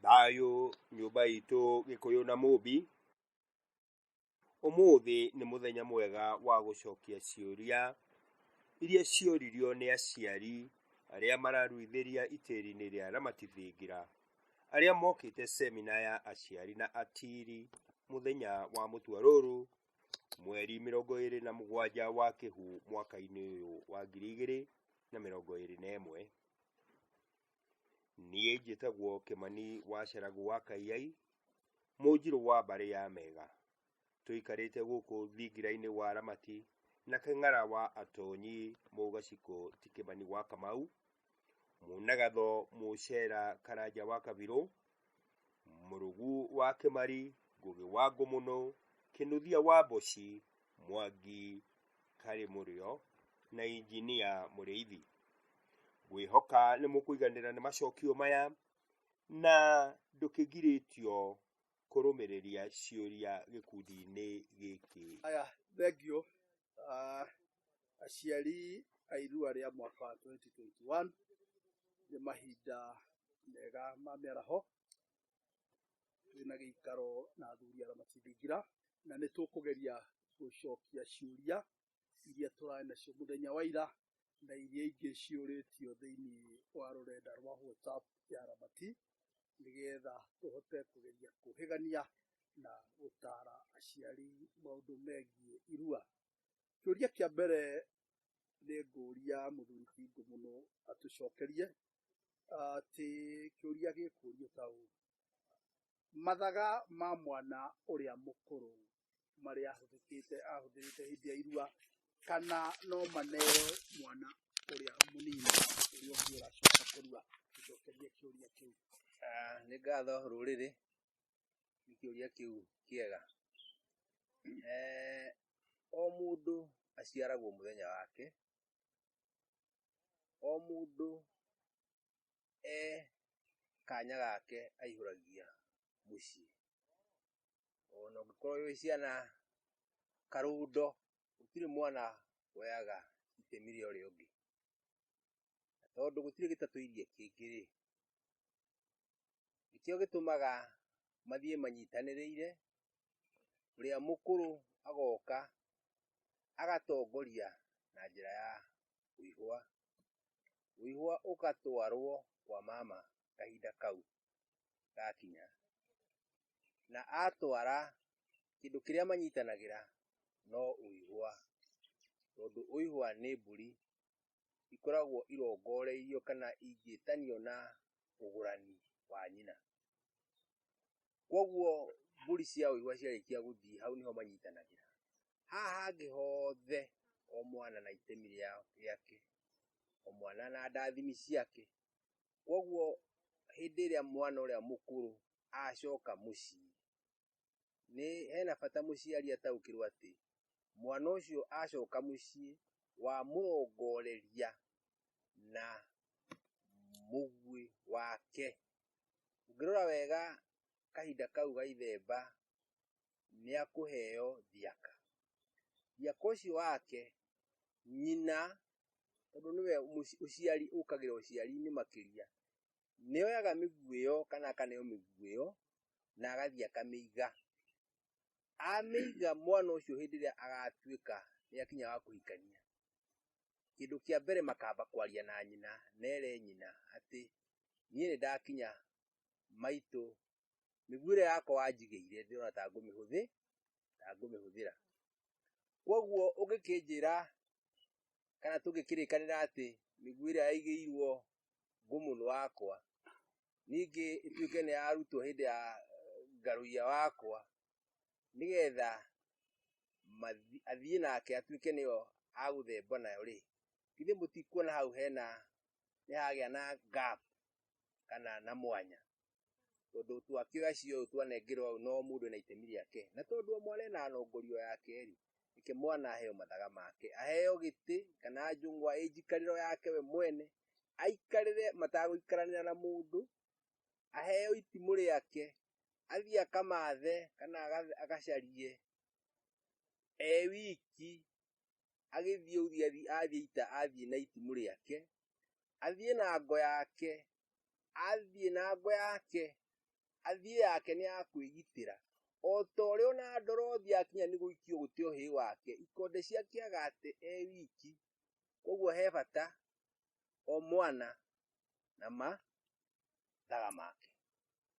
Thayũ nyũmba itũ Gĩkũyũ na Mũmbi. Ũmũthĩ nĩ mũthenya mwega wa gũcokia ciũria iria cioririo nĩ aciari arĩa mararuithĩria itĩri-inĩ rĩa Ramati Thingira, arĩa mokĩte semina ya aciari na atiri mũthenya wa mũtuarũrũ mweri 27 wa Kĩhu mwaka-inĩ ũyũ wa 2021. Niĩ njĩtagwo Kĩmani wa Caragu wa Kaiyai, Mũnjirũ wa mbarĩ ya Mega. Tũikarĩte gũkũ thingira-inĩ wa Ramati na Kĩng'ara wa Atonyi Mũgacikũ ti Kĩmani wa Kamau, Mũnagatho Mũcera Karanja wa Kabirũ, Mũrũgu wa Kĩmari, Ngũgĩ wa Ngũmũnũ, Kĩnuthia wa Mboci, Mwangi Karĩ Mũrĩo na Injinia Mũrĩithi. Ngwĩhoka nĩ mũkũiganĩra nĩ macokio maya na ndũkĩgirĩtio kũrũmĩrĩria ciũria gĩkundi-inĩ gĩkĩ. Aya, thengio. Aciari a irua rĩa mwaka wa 2021 nĩ mahinda mega ma mĩaraho, twĩna gĩikaro na athuri a Ramati Thingira, na nĩ tũkũgeria gũcokia ciũria iria tũrarĩ nacio mũthenya wa ira na iria ingĩ ciũrĩtio thĩinĩ wa rũrenda rwa WhatsApp ya Ramati, nĩgetha tũhote kũgeria kũhĩgania na gũtara aciari maũndũ megiĩ irua. Kĩũria kĩa mbere nĩ ngũria mũthuri ti Ngũmũnũ atũcokerie atĩ kĩũria gĩkũrio ta ũũ, mathaga ma mwana ũrĩa mũkũrũ marĩa ahũthĩkĩte ahũthĩrĩte hĩndĩ ya irua kana no maneo mwana ũrĩa mũnini ũrĩa ũngĩ ũracoka kũrua? Tũcokerie kĩũria kĩu. Nĩ ngatho rũrĩrĩ nĩ kĩũria kĩu kĩega. O mũndũ aciaragwo mũthenya wake, o mũndũ e kanya gake aihũragia mũciĩ. Ona ũngĩkorwo wĩ ciana karũndo, gũtirĩ mwana woyaga itemi rĩa ũrĩa ũngĩ. Na tondũ gũtirĩ gĩtatũirie kĩngĩ-rĩ, nĩkĩo gĩtũmaga mathiĩ manyitanĩrĩire, ũrĩa mũkũrũ agoka agatongoria na njĩra ya ũihwa. Ũihwa ũgatwarwo kwa mama kahinda kau gakinya. Na atwara kĩndũ kĩrĩa manyitanagĩra no ũihwa, tondũ ũihwa nĩ mbũri ikoragwo irongoreirio kana ingĩtanio na ũgũrani wa nyina. Koguo mbũri cia ũihwa ciarĩkia gũthiĩ hau nĩho manyitanagĩra. Haha hangĩ hothe o mwana na itemi rĩake, o mwana na ndathimi ciake. Koguo hĩndĩ ĩrĩa mwana ũrĩa mũkũrũ acoka mũciĩ, nĩ hena bata mũciari ataũkĩrwo atĩ mwana ũcio acoka mũciĩ wamũrongoreria na mũguĩ wake. Ũngĩrora wega kahinda kau ga ithemba nĩ akũheo thiaka. Thiaka ũcio wake nyina, tondũ nĩwe ũciari ũkagĩra ũciari-inĩ makĩria, nĩ oyaga mĩguĩ ĩyo kana akaneo mĩguĩ ĩyo na agathiĩ akamĩiga. Amĩiga mwana ũcio hĩndĩ ĩrĩa agatuĩka nĩ akinya wa kũhikania, kĩndũ kĩa mbere makamba kwaria na nyina, nere nyina atĩ niĩ nĩ ndakinya maitũ, mĩguĩ ĩrĩa yakwa wanjigĩire ndĩrona ta ngũmĩhũthĩra. Koguo ũngĩkĩnjĩra kana tũngĩkĩrĩkanĩra atĩ mĩguĩ ĩrĩa yaigĩirwo Ngũmũnũ wakwa ningĩ ĩtuĩke nĩ yarutwo hĩndĩ ya ngarũiya wakwa, nĩgetha athiĩ nake atuĩke nĩyo agũthemba nayo rĩ, githĩ mũtikuona hau hena nĩ hagĩa na gap kana na mwanya, tondũ twakĩoya cioyũ twanengerwo ũyũ no mũndũ ena itemi rĩake, na tondũ o mwana ena nongorio yake rĩ, reke mwana aheo mathaga make, aheo gĩtĩ kana njũng'wa ĩ njikarĩro yake we mwene, aikarĩre matagũikaranĩra na mũndũ, aheo itimũ rĩake, athiĩ akamathe kana agacarie e wiki, agĩthiĩ ũthiĩ athiĩ ita athiĩ na itimũ rĩake, athiĩ na ngo yake, athiĩ na ngo yake. Athiĩ yake nĩ ya kwĩgitĩra. O ta ũrĩa ona ndorothi akinya nĩ gũikio gũte ũhĩ wake, ikonde ciake agate e wiki. Koguo he bata o mwana na mathaga make.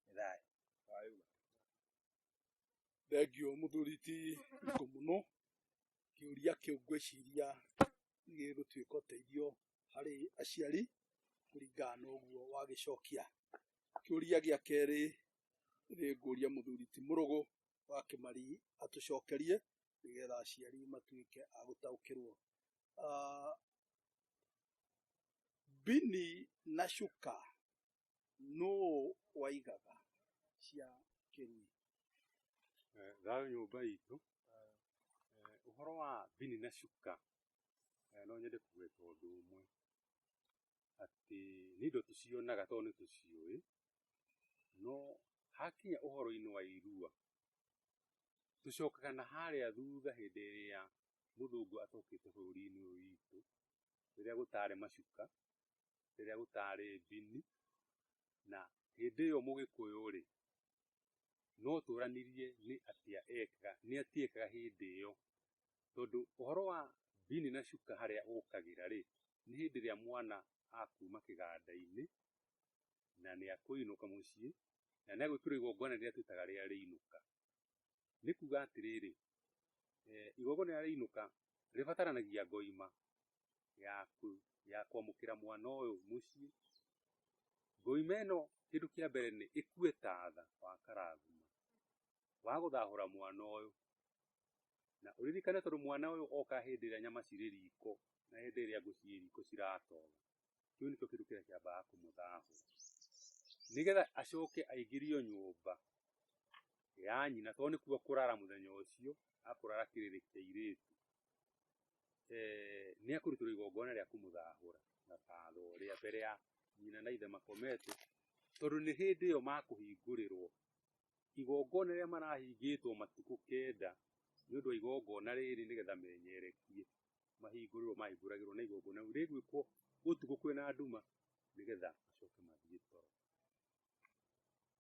Nĩ thayũ. Thayũ. Thengiũ mũthuri ti Ndungũ mũno, kĩũria kĩu ngwĩciria nĩ gĩgũtuĩka ũteithio harĩ aciari kũringana na ũguo wagĩcokia. Kĩũria gĩa kerĩ nĩ ngũria mũthuri ti Mũrũgũ wa Kĩmari atũcokerie nĩgetha aciari matuĩke a gũtaũkĩrwo. Mbini na cuka nũ waigaga cia kĩrui? Thayũ nyũmba itũ. Ũhoro wa mbini na cuka, no nyende kũgweta ũndũ ũmwe, atĩ nĩ indo tũcionaga tondũ nĩ tũciũĩ, no hakinya ũhoro-inĩ wa irua, tũcokaga na harĩa thutha hĩndĩ ĩrĩa mũthũngũ atokĩte bũrũri-inĩ ũyũ witũ, rĩrĩa gũtarĩ macuka, rĩrĩa gũtarĩ mbini, na hĩndĩ ĩyo mũgĩkũyũ rĩ, no tũranirie nĩ atĩa ekaga, nĩ atĩa ekaga hĩndĩ ĩyo, tondũ ũhoro wa mbini na cuka harĩa ũkagĩra rĩ, nĩ hĩndĩ ĩrĩa mwana akuma kĩganda-inĩ, na nĩ akũinũka mũciĩ, na nĩ agwĩkĩrwo igongona rĩrĩa twĩtaga rĩa rĩinũka. Nĩ kuga atĩrĩrĩ, igongona rĩa rĩinũka rĩbataranagia ngoima ya kwamũkĩra mwana ũyũ mũciĩ. Ngoima ĩno kĩndũ kĩa mbere nĩ ĩkue tatha wa karathuma wa gũthahũra mwana ũyũ. Na ũririkane tondũ mwana ũyũ oka hĩndĩ ĩrĩa nyama cirĩ riko na hĩndĩ ĩrĩa ngũ ciĩ riko ciratoga, kĩu nĩkĩo kĩndũ kĩrĩa kĩambaga kũmũthahũra. Nĩgetha acoke aingĩrio nyũmba ya nyina, tondũ nĩkuo akũrara mũthenya ũcio, akũrara kĩrĩrĩ kĩa airĩtu. Nĩ akũrutĩrwo igongona rĩa kũmũthahũra na tatha ũrĩa mbere ya nyina na ithe makomete, tondũ nĩ hĩndĩ ĩyo makũhingũrĩrwo igongona rĩrĩa marahingĩtwo matukũ kenda nĩ ũndũ wa igongona rĩrĩ, nĩgetha menyerekie mahingũrĩrwo, mahingũragĩrwo na igongona rĩu rĩgwĩkwo ũtukũ kwĩna nduma, nĩgetha macoke mathiĩ toro.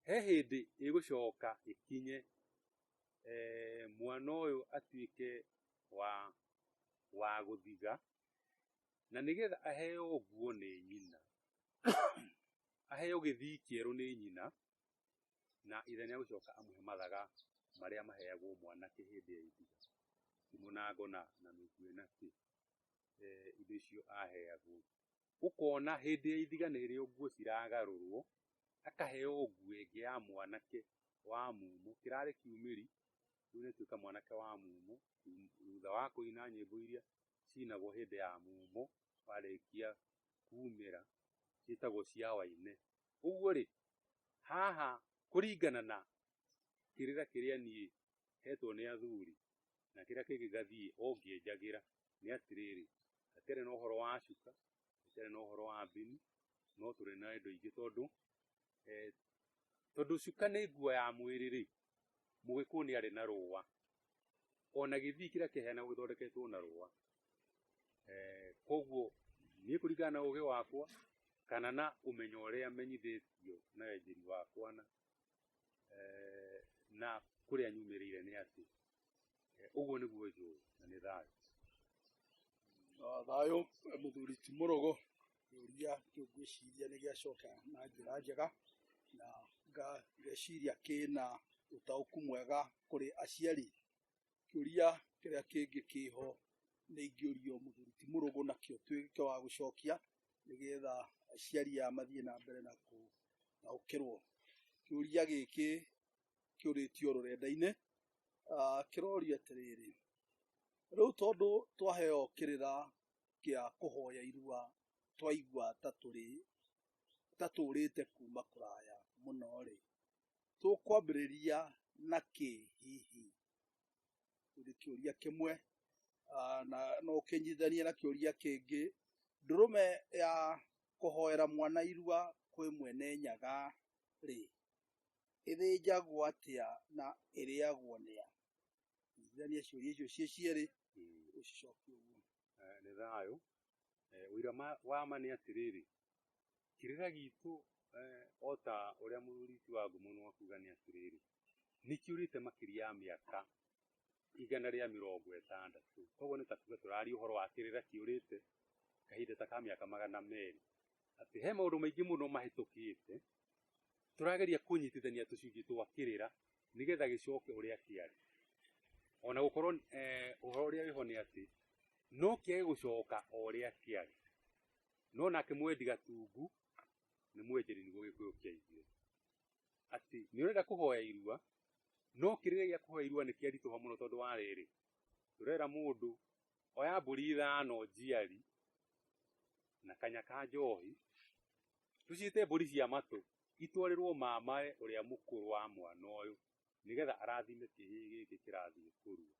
He hĩndĩ ĩgũcoka ĩkinye mwana ũyũ atuĩke wa gũthiga, na nĩgetha aheo nguo nĩ nyina, aheo gĩthii kĩerũ nĩ nyina, na ithe nĩ agũcoka amũhe mathaga marĩa maheagwo mwanake hĩndĩ ya ithiga, ti mũnango na mĩguĩ na kĩ, indo icio aheagwo. Ũkona hĩndĩ ya ithiga nĩrĩo nguo ciragarũrwo, akaheo nguo ĩngĩ ya mwanake wa mumo, kĩrarĩ kiumĩri, rĩu nĩ atuĩka mwanake wa mumo, thutha wa kũina nyĩmbo iria cinagwo hĩndĩ ya mumo, warĩkia kumĩra, ciĩtagwo cia waine. Ũguo rĩ, haha kũringana na kĩrĩra kĩrĩa niĩ hetwo nĩ athuri, na kĩrĩa kĩngĩ ngathiĩ o ngĩenjagĩra, nĩ atĩrĩrĩ, hatiarĩ na ũhoro wa cuka, hatiarĩ na ũhoro wa mbini, no tũrĩ na indo ingĩ tondũ cuka nĩ nguo ya mwĩrĩ rĩ, mũgĩkũyũ nĩ arĩ na rũa, ona gĩthii kĩrĩa kĩheanagwo gĩthondeketwo na rũa. Koguo niĩ kũringana na ũgĩ wakwa kana na ũmenyo ũrĩa menyithĩtio na wenjeri wakwa na kũrĩa nyumĩrĩire nĩ atĩ ũguo nĩguo njũĩ na nĩ thayũ. Thayũ mũthuri ti Mũrũgũ, kĩũria kĩu ngwĩciria nĩ gĩacoka na njĩra njega na ngeciria kĩna ũtaũku mwega kũrĩ aciari. Kĩũria kĩrĩa kĩngĩ kĩho nĩ ingĩũrio mũthuri ti Mũrũgũ nakĩo tuĩke wa gũcokia nĩgetha aciari aya mathiĩ na mbere na gũtaũkĩrwo. Kĩũria gĩkĩ kĩũrĩtio rũrenda-inĩ, kĩrorio atĩrĩrĩ, rĩu tondũ twaheo kĩrĩra kĩa kũhoya irua twaigua ta tũrĩte kuma kũraya mũno rĩ, tũkwambĩrĩria na kĩ hihi? Kĩu nĩ kĩũria kĩmwe, na no ũkĩnyitithanie na kĩũria kĩngĩ, ndũrũme ya kũhoera mwana irua kwĩ mwene Nyaga rĩ, ĩthĩnjagwo atĩa na ĩrĩagwo nĩa? Nyitithania ciũria icio ciĩ cierĩ, ũcicokie ũguo. Nĩ thayũ. Ũira wa ma nĩ atĩrĩrĩ, kĩrĩra gitũ O ta ũrĩa mũriti wa ngumo no akuga nĩ atĩrĩrĩ, nĩ kĩũrĩte makĩria ya mĩaka 160. Koguo nĩ ta kuga tũraria ũhoro wa kĩrĩra kĩũrĩte kahinda ta ka mĩaka 200. Atĩ he maũndũ maingĩ mũno mahĩtũkĩte, tũrageria kũnyitithania tũcunjĩ twa kĩrĩra nĩgetha gĩcoke ũrĩa kĩarĩ. Ona gũkorwo ũhoro ũrĩa wĩho nĩ atĩ no kĩage gũcoka o ũrĩa kĩarĩ. No nake mwendi gatungu nĩ mwenjeri nĩguo Gĩkũyũ kĩaigire. Atĩ nĩ ũrenda kũhoya irua, no kĩrĩra gĩa kũhoya irua nĩ kĩaritũha mũno tondũ wa rĩrĩ, tũrera mũndũ oya mbũri 5 njiari na kanya ka njohi, tũciĩte mbũri cia matũ, itwarĩrwo mamae ũrĩa mũkũrũ wa mwana ũyũ nĩgetha arathime kĩhĩĩ gĩkĩ kĩrathiĩ kũrua.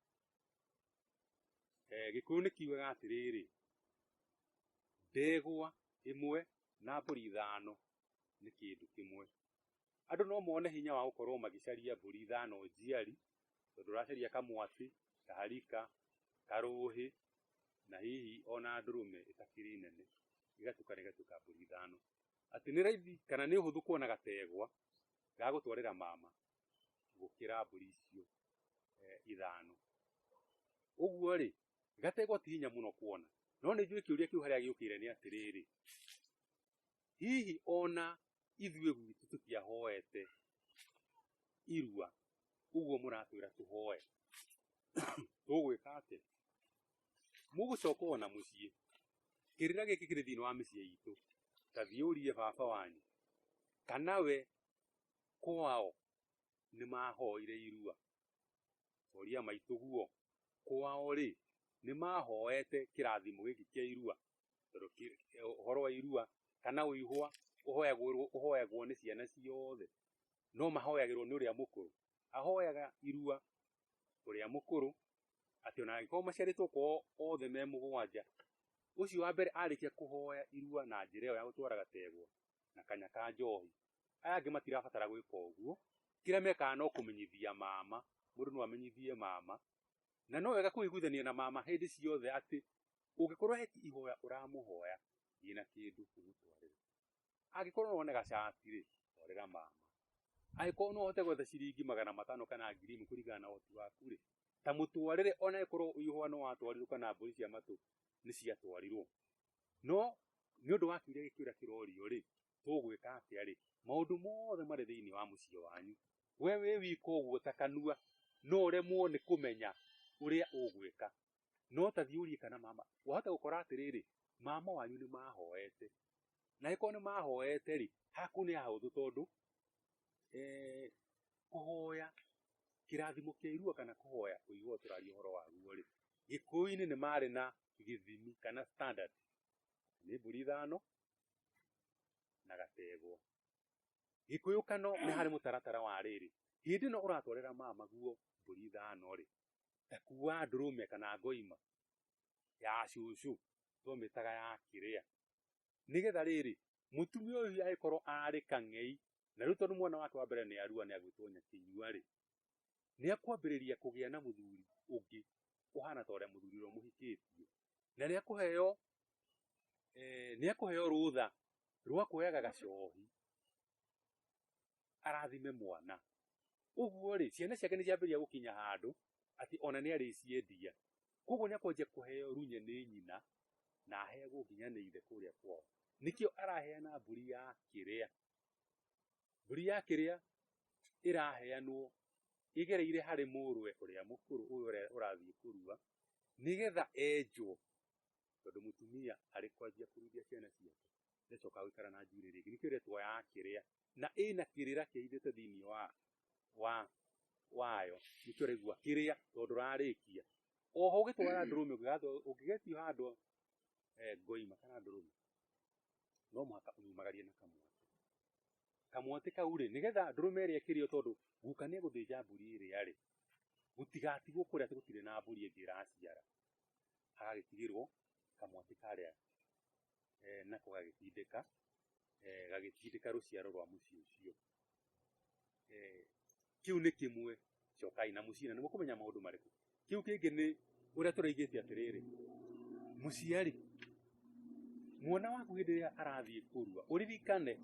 Gĩkũyũ nĩ kiugaga atĩrĩrĩ, ndegwa ĩmwe na mbũri 5 nĩ kĩndũ kĩmwe. Andũ no mone hinya wa gũkorwo magĩcaria mbũri 5 njiari, tondũ ũracaria kamwatĩ, kaharika, karũhĩ, na hihi ona ndũrũme ĩtakĩrĩ nene, ĩgatukana ĩgatuĩka mbũri 5. Atĩ nĩ raithi kana nĩ ũhũthũ kuona gategwa ga gũtwarĩra mama gũkĩra mbũri icio 5. Ũguo rĩ, gategwa ti hinya mũno kuona. No nĩ njũĩ kĩũria kĩu harĩa gĩũkĩire nĩ atĩrĩrĩ, hihi ona ithuĩ gwitũ tũtiahoete irua ũguo mũratwĩra tũhoe, tũgwĩka atĩa? Mũgũcoka ona mũciĩ, kĩrĩra gĩkĩ kĩrĩ thĩinĩ wa mĩciĩ itũ, ta thiĩ ũrie baba wanyu kana we kwao nĩ mahoire irua. Ũria maitũ guo kwao rĩ nĩ mahoete kĩrathimo gĩkĩ kĩa irua, tondũ ũhoro wa irua kana ũihwa ũhoyagwo nĩ ciana ciothe, no mahoyagĩrwo nĩ ũrĩa mũkũrũ. Ahoyaga irua ũrĩa mũkũrũ atĩ ona angĩkorwo maciarĩtwo kwao othe me 7, ũcio wa mbere arĩkia kũhoya irua na njĩra ĩyo ya gũtwara gategwa na kanya ka njohi, aya angĩ matirabatara gwĩka ũguo. Kĩrĩa mekaga no kũmenyithia mama, mũndũ no amenyithie mama, na no wega kũiguithania na mama hĩndĩ ciothe atĩ ũngĩkorwo he ihoya ũramũhoya, thiĩ na kĩndũ ũmũtwarĩre. Angĩkorwo no wone gacati rĩ, twarĩra mama. Angĩkorwo no ũhote gwetha ciringi 500 kana 1000 kũringana na ũhoti waku rĩ, ta mũtwarĩre ona ĩkorwo ihũa no watwarirwo kana mbũri cia matũ nĩ ciatwarirwo. No nĩ ũndũ wa kĩũria gĩkĩ ũrĩa kĩrorio rĩ, tũgwĩka atĩa rĩ, maũndũ mothe marĩ thĩinĩ wa mũciĩ wanyu. We wĩ wika ũguo ta kanua, no ũremwo nĩ kũmenya ũrĩa ũgwĩka. No ta thiĩ ũrie kana mama, wahota gũkora atĩrĩrĩ, mama wanyu nĩ mahoete. Na angĩkorwo nĩ mahoete rĩ, haku nĩ hahũthũ tondũ kũhoya kĩrathimo kĩa irua kana kũhoya ũigua tũraria ũhoro waguo rĩ, Gĩkũyũ-inĩ nĩ marĩ na gĩthimi kana standard, nĩ mbũri 5 na gategwa. Gĩkũyũ kano nĩ harĩ mũtaratara wa rĩrĩ, hĩndĩ ĩno ũratwarĩra mama guo mbũri 5 rĩ, ta kuua ndũrũme kana ngoima ya cũcũ, twamĩtaga ya kĩrĩa, nĩgetha rĩrĩ mũtumia ũyũ angĩkorwo arĩ kang'ei, na rĩu tondũ mwana wake wa mbere nĩ arua nĩ agwĩtwo nyakĩnyua rĩ, nĩ akwambĩrĩria kũgĩa na mũthuri ũngĩ ũhana ta ũrĩa mũthuri ũrĩa ũmũhikĩtie, na nĩ akũheo rũtha rwa kuoyaga gacohi arathime mwana. Ũguo rĩ, ciana ciake nĩ ciambĩrĩria gũkinya handũ atĩ ona nĩ arĩciendia. Koguo nĩ akwanjia kũheo runye nĩ nyina na aheagwo nginya nĩ ithe kũrĩa kwao. Nĩkĩo araheana mbũri ya kĩrĩa. Mbũri ya kĩrĩa ĩraheanwo ĩgereire harĩ mũrũwe ũrĩa mũkũrũ ũyũ ũrĩa ũrathiĩ kũrua, nĩgetha enjwo, tondũ mũtumia arĩ kwanjia kũruithia ciana ciake ndacokaga gũikara na njuĩrĩ rĩngĩ. Nĩkĩo ĩretwo ya kĩrĩa, na ĩna kĩrĩra kĩhithĩte thĩinĩ wayo. Nĩkĩo ũraigua kĩrĩa tondũ ũrarĩkia. Oho ũgĩtwara ndũrũme, ũngĩgetio handũ ngoima kana ndũrũme, no mũhaka ũmiumagarie na kamwatĩ. Kamwatĩ kau rĩ, nĩgetha ndũrũme ĩrĩa ĩkĩrĩo, tondũ guka nĩ egũthĩnja mbũri ĩrĩa rĩ, gũtigatigwo kũrĩa atĩ gũtirĩ na mbũri ĩngĩ ĩraciara. Hagagĩtigĩrwo kamwatĩ karĩa nako gagĩtindĩka, gagĩtindĩka rũciaro rwa mũciĩ ũcio. Kĩu nĩ kĩmwe. Cokai na mũciĩ na nĩ mũkũmenya maũndũ marĩkũ. Kĩu kĩngĩ nĩ ũrĩa tũraigĩte atĩrĩrĩ, mũciari, mwana waku hĩndĩ ĩrĩa arathiĩ kũrua, ũririkane